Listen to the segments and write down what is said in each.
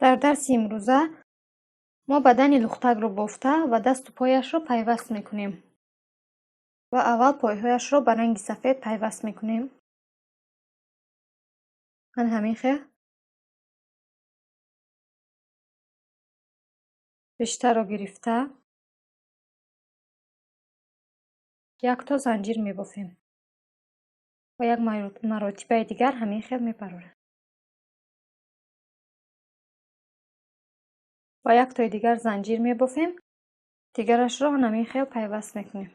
Дар дарси имрӯза мо бадани лухтакро бофта ва дасту пояшро пайваст мекунем. Ва аввал пойҳояшро ба ранги сафед пайваст мекунем. Ман ҳамин хел риштаро гирифта якто занҷир мебофем ва як маротибаи дигар ҳамин хел мебарорем. Ва яктои дигар занҷир мебофем, дигарашро ҳамин хел пайваст мекунем.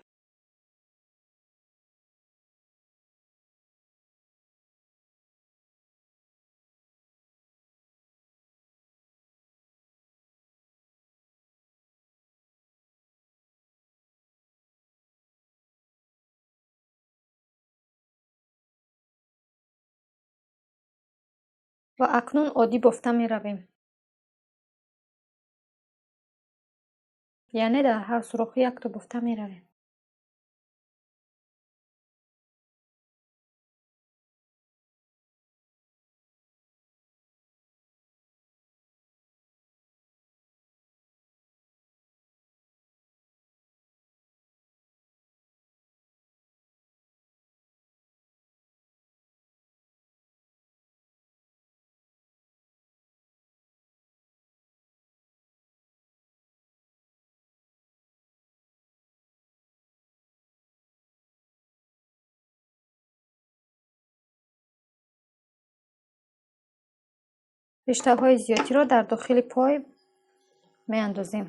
Ва акнун оддӣ бофта меравем. Яъне дар ҳар сурохи якто бофта меравем. Риштаҳои зиёдиро дар дохили пой меандозем.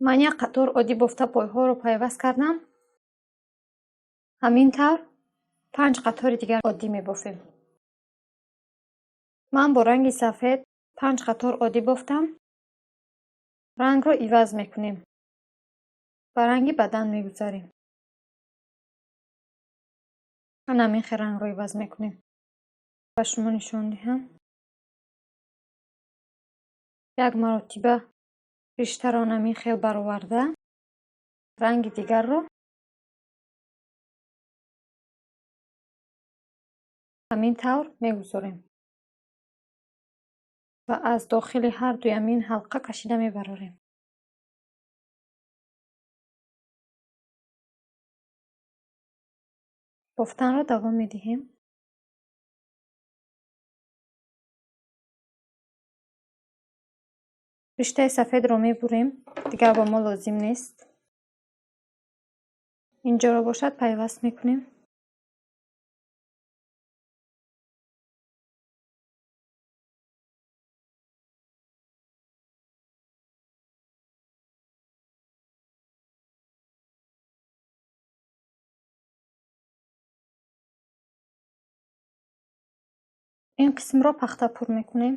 Ман як қатор оддӣ бофта пойҳоро пайваст кардам. Ҳамин тавр 5 қатори дигар оддӣ мебофем. Ман бо ранги сафед 5 қатор оддӣ бофтам. Рангро иваз мекунем. Ба ранги бадан мегузарем. Ман ҳамин хел рангро иваз мекунем. Ба шумо нишон диҳам. Як маротиба риштаро ҳамин хел бароварда, ранги дигарро ҳамин тавр мегузорем ва аз дохили ҳар дуи ҳамин ҳалқа кашида мебарорем. Бофтанро давом медиҳем. Риштаи сафедро мебурем, дигар ба мо лозим нест. Инҷоро бошад пайваст мекунем. Ин қисмро пахта пур мекунем.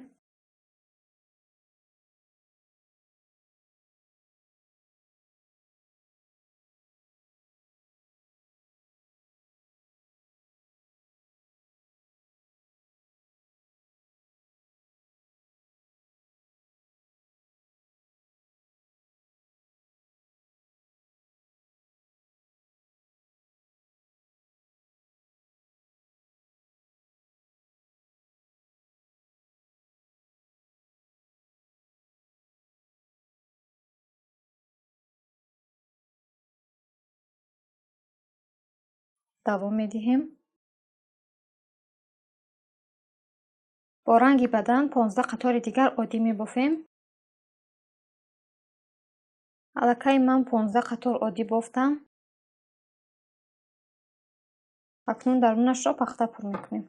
Давом медиҳем. Бо ранги бадан 15 қатори дигар оддӣ мебофем. Аллакай ман 15 қатор оддӣ бофтам. Акнун дарунашро пахта пур мекунем.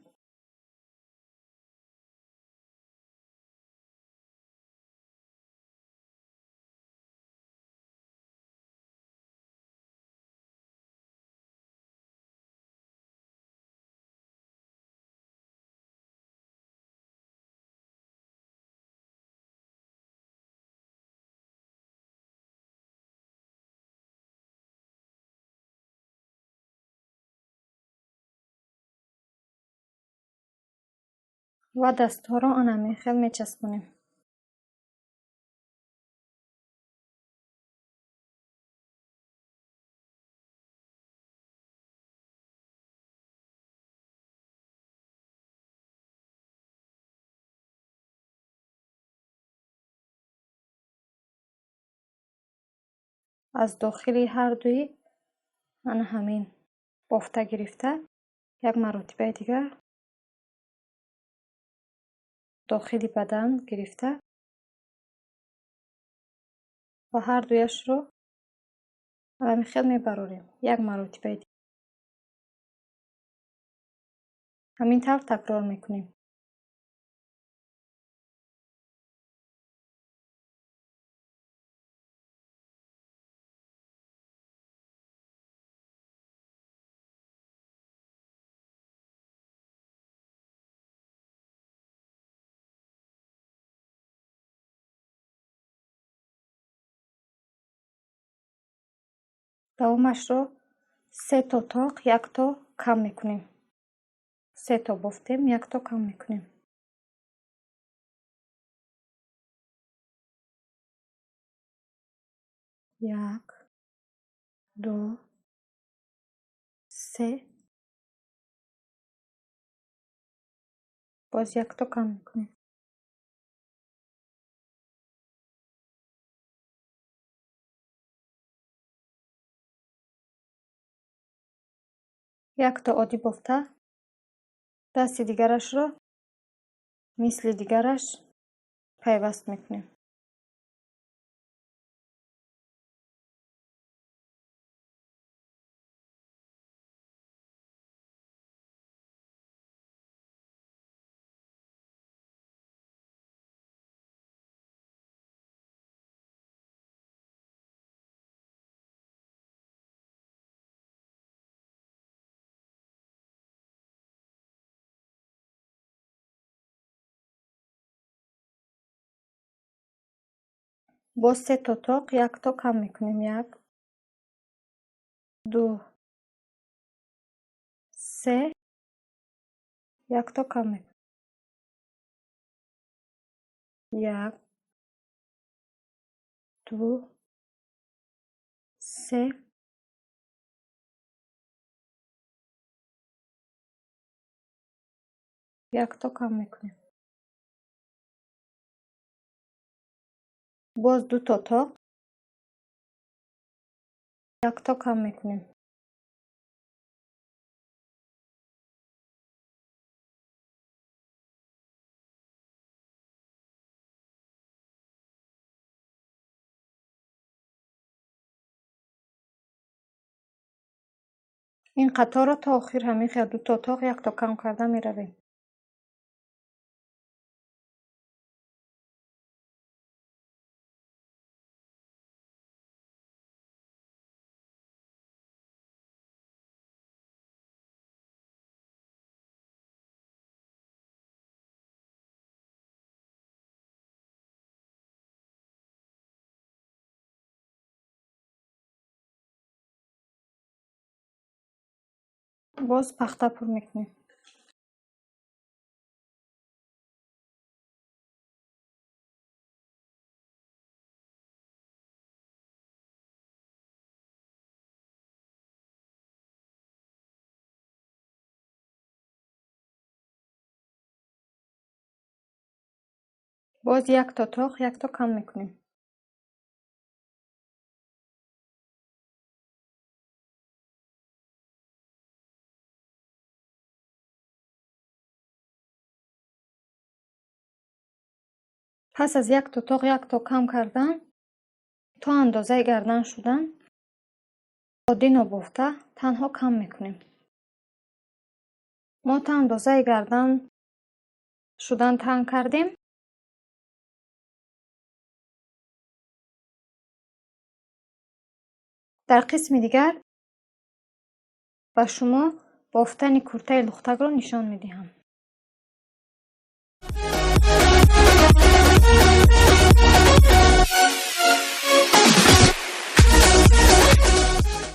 Ва дастҳоро ана ҳамин хел мечаспонем. Аз дохили ҳар дуи ана ҳамин бофта гирифта як маротибаи дигар дохили бадан гирифта ва ҳар дуяшро ҳамин хел мебарорем як маротибаи дигар. Ҳамин тавр такрор мекунем. Давомашро се то тоқ як то кам мекунем. Се то бофтем, як то кам мекунем. Як, ду, се. Боз як то кам мекунем. Як то оддӣ бофта, дасти дигарашро мисли дигараш пайваст мекунем. Боз се то тоқ як то кам мекунем. Як, ду, се, як то кам мекунем. Як, ду, се. Як то кам мекунем. Боз ду то тоқ як то кам мекунем. Ин қаторро то охир ҳамин хел ду то тоқ як то кам карда меравем. Боз пахта пур мекунем. Боз як то тоқ як то кам мекунем. Пас аз як то тоқ як то кам кардан то андозаи гардан шудан оддӣ нобофта танҳо кам мекунем. Мо то андозаи гардан шудан танг кардем. Дар қисми дигар ба шумо бофтани куртаи лухтакро нишон медиҳам.